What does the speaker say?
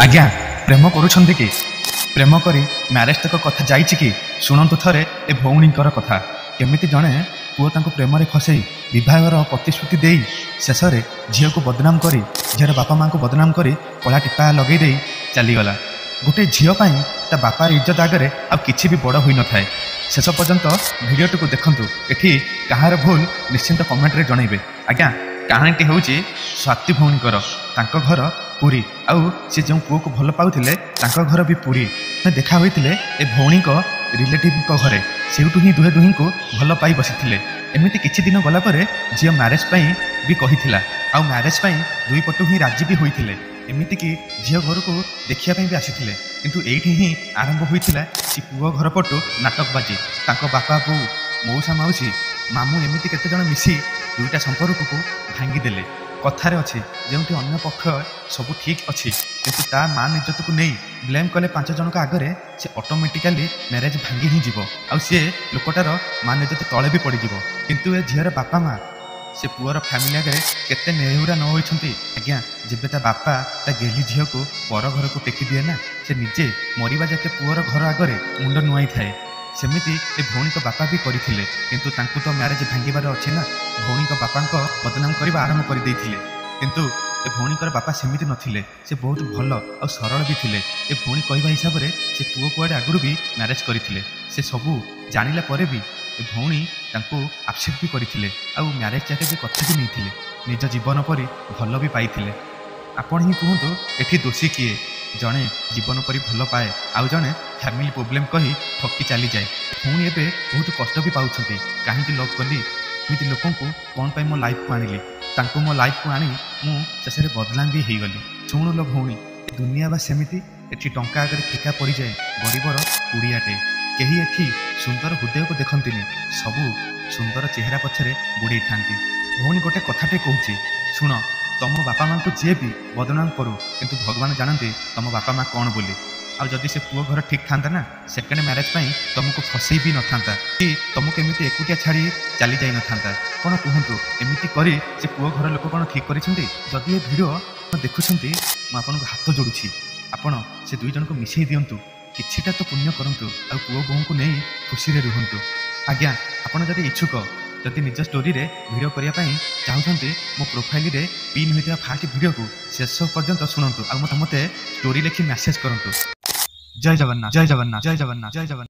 ଆଜ୍ଞା, ପ୍ରେମ କରୁଛନ୍ତି କି? ପ୍ରେମ କରି ମ୍ୟାରେଜ ତକ କଥା ଯାଇଛି କି? ଶୁଣନ୍ତୁ ଥରେ ଏ ଭଉଣୀଙ୍କର କଥା। କେମିତି ଜଣେ ପୁଅ ତାଙ୍କୁ ପ୍ରେମରେ ଫସେଇ ବିବାହର ପ୍ରତିଶ୍ରୁତି ଦେଇ ଶେଷରେ ଝିଅକୁ ବଦନାମ କରି, ଝିଅର ବାପା ମାଆଙ୍କୁ ବଦନାମ କରି କଳା ଟିପା ଲଗେଇ ଦେଇ ଚାଲିଗଲା। ଗୋଟେ ଝିଅ ପାଇଁ ତା ବାପାର ଇଜ୍ଜତ ଆଗରେ ଆଉ କିଛି ବି ବଡ଼ ହୋଇନଥାଏ। ଶେଷ ପର୍ଯ୍ୟନ୍ତ ଭିଡ଼ିଓଟିକୁ ଦେଖନ୍ତୁ। ଏଠି କାହାର ଭୁଲ ନିଶ୍ଚିନ୍ତ କମେଣ୍ଟରେ ଜଣାଇବେ। ଆଜ୍ଞା, କାହାଣୀଟି ହେଉଛି ସ୍ୱାତି ଭଉଣୀଙ୍କର। ତାଙ୍କ ଘର ପୁରୀ, ଆଉ ସେ ଯେଉଁ ପୁଅକୁ ଭଲ ପାଉଥିଲେ ତାଙ୍କ ଘର ବି ପୁରୀ। ଦେଖା ହୋଇଥିଲେ ଏ ଭଉଣୀଙ୍କ ରିଲେଟିଭଙ୍କ ଘରେ। ସେଇଠୁ ହିଁ ଦୁହେଁ ଦୁହିଁଙ୍କୁ ଭଲ ପାଇ ବସିଥିଲେ। ଏମିତି କିଛି ଦିନ ଗଲା ପରେ ଝିଅ ମ୍ୟାରେଜ ପାଇଁ ବି କହିଥିଲା, ଆଉ ମ୍ୟାରେଜ ପାଇଁ ଦୁଇ ପଟୁ ହିଁ ରାଜି ବି ହୋଇଥିଲେ। ଏମିତିକି ଝିଅ ଘରକୁ ଦେଖିବା ପାଇଁ ବି ଆସିଥିଲେ। କିନ୍ତୁ ଏଇଠି ହିଁ ଆରମ୍ଭ ହୋଇଥିଲା ସେ ପୁଅ ଘର ପଟୁ ନାଟକବାଜି। ତାଙ୍କ ବାପା ବୋଉ, ମଉସା ମାଉସୀ, ମାମୁଁ ଏମିତି କେତେଜଣ ମିଶି ଦୁଇଟା ସମ୍ପର୍କକୁ ଭାଙ୍ଗିଦେଲେ। କଥାରେ ଅଛି, ଯେଉଁଠି ଅନ୍ୟ ପକ୍ଷ ସବୁ ଠିକ୍ ଅଛି କିନ୍ତୁ ତା ମାନ ଇଜ୍ଜତକୁ ନେଇ ବ୍ଲେମ୍ କଲେ 5 ଜଣଙ୍କ ଆଗରେ, ସେ ଅଟୋମେଟିକାଲି ମ୍ୟାରେଜ ଭାଙ୍ଗି ହିଁ ଯିବ, ଆଉ ସିଏ ଲୋକଟାର ମାନ ଇଜ୍ଜତ ତଳେ ବି ପଡ଼ିଯିବ। କିନ୍ତୁ ଏ ଝିଅର ବାପା ମା ସେ ପୁଅର ଫ୍ୟାମିଲି ଆଗରେ କେତେ ନେହୁରା ନ ହୋଇଛନ୍ତି ଆଜ୍ଞା। ଯେବେ ତା ବାପା ତା ଗେହ୍ଲି ଝିଅକୁ ପର ଘରକୁ ଟେକି ଦିଏ ନା, ସେ ନିଜେ ମରିବା ଯାକେ ପୁଅର ଘର ଆଗରେ ମୁଣ୍ଡ ନୁଆଇଥାଏ। ସେମିତି ଏ ଭଉଣୀଙ୍କ ବାପା ବି କରିଥିଲେ। କିନ୍ତୁ ତାଙ୍କୁ ତ ମ୍ୟାରେଜ ଭାଙ୍ଗିବାର ଅଛି ନା, ଭଉଣୀଙ୍କ ବାପାଙ୍କ ବଦନାମ କରିବା ଆରମ୍ଭ କରିଦେଇଥିଲେ। କିନ୍ତୁ ଏ ଭଉଣୀଙ୍କର ବାପା ସେମିତି ନଥିଲେ, ସେ ବହୁତ ଭଲ ଆଉ ସରଳ ବି ଥିଲେ। ଏ ଭଉଣୀ କହିବା ହିସାବରେ ସେ ପୁଅ କୁଆଡ଼େ ଆଗରୁ ବି ମ୍ୟାରେଜ କରିଥିଲେ। ସେ ସବୁ ଜାଣିଲା ପରେ ବି ଏ ଭଉଣୀ ତାଙ୍କୁ ଆକ୍ସେପ୍ଟ ବି କରିଥିଲେ, ଆଉ ମ୍ୟାରେଜ ଯାକେ ବି କଥା ବି ନେଇଥିଲେ, ନିଜ ଜୀବନ ପରି ଭଲ ବି ପାଇଥିଲେ। ଆପଣ ହିଁ କୁହନ୍ତୁ ଏଠି ଦୋଷୀ କିଏ? ଜଣେ ଜୀବନ ପରି ଭଲ ପାଏ, ଆଉ ଜଣେ ଫ୍ୟାମିଲି ପ୍ରୋବ୍ଲେମ୍ କହି ଠକି ଚାଲିଯାଏ। ଭଉଣୀ ଏବେ ବହୁତ କଷ୍ଟ ବି ପାଉଛନ୍ତି। କାହିଁକି ଲଭ୍ କଲି, ଏମିତି ଲୋକଙ୍କୁ କ'ଣ ପାଇଁ ମୋ ଲାଇଫକୁ ଆଣିଲି, ତାଙ୍କୁ ମୋ ଲାଇଫକୁ ଆଣି ମୁଁ ଶେଷରେ ବଦନାମ ବି ହେଇଗଲି। ଶୁଣୁ ଲୋ ଭଉଣୀ, ଦୁନିଆ ବା ସେମିତି, ଏଠି ଟଙ୍କା ଆଗରେ ଫିକା ପଡ଼ିଯାଏ ଗରିବର କୁଡ଼ିଆଟେ। କେହି ଏଠି ସୁନ୍ଦର ହୃଦୟକୁ ଦେଖନ୍ତିନି, ସବୁ ସୁନ୍ଦର ଚେହେରା ପଛରେ ଗୋଡ଼େଇଥାନ୍ତି। ଭଉଣୀ, ଗୋଟେ କଥାଟେ କହୁଛି ଶୁଣ। ତମ ବାପା ମାଆଙ୍କୁ ଯିଏ ବି ବଦନାମ କରୁ, କିନ୍ତୁ ଭଗବାନ ଜାଣନ୍ତି ତମ ବାପା ମା କ'ଣ ବୋଲି। ଆଉ ଯଦି ସେ ପୁଅ ଘର ଠିକ୍ ଥାନ୍ତା ନା, ସେକେଣ୍ଡ ମ୍ୟାରେଜ ପାଇଁ ତମକୁ ଫସେଇ ବି ନଥାନ୍ତା କି ତମକୁ ଏମିତି ଏକୁଟିଆ ଛାଡ଼ି ଚାଲି ଯାଇନଥାନ୍ତା। କ'ଣ କୁହନ୍ତୁ, ଏମିତି କରି ସେ ପୁଅ ଘର ଲୋକ କ'ଣ ଠିକ୍ କରିଛନ୍ତି? ଯଦି ଏ ଭିଡ଼ିଓ ଦେଖୁଛନ୍ତି, ମୁଁ ଆପଣଙ୍କୁ ହାତ ଯୋଡ଼ୁଛି, ଆପଣ ସେ ଦୁଇ ଜଣଙ୍କୁ ମିଶାଇ ଦିଅନ୍ତୁ, କିଛିଟା ତ ପୁଣ୍ୟ କରନ୍ତୁ, ଆଉ ପୁଅ ବୋହୂଙ୍କୁ ନେଇ ଖୁସିରେ ରୁହନ୍ତୁ। ଆଜ୍ଞା, ଆପଣ ଯଦି ଇଚ୍ଛୁକ, ଯଦି ନିଜ ଷ୍ଟୋରିରେ ଭିଡ଼ିଓ କରିବା ପାଇଁ ଚାହୁଁଛନ୍ତି, ମୋ ପ୍ରୋଫାଇଲରେ ପିନ୍ ହୋଇଥିବା ଫାଷ୍ଟ ଭିଡ଼ିଓକୁ ଶେଷ ପର୍ଯ୍ୟନ୍ତ ଶୁଣନ୍ତୁ, ଆଉ ମୋତେ ଷ୍ଟୋରି ଲେଖି ମେସେଜ କରନ୍ତୁ। ଜୟ ଜଗନ୍ନାଥ, ଜୟ ଜଗନ୍ନାଥ, ଜୟ ଜଗନ୍ନାଥ, ଜୟ ଜଗନ୍ନାଥ।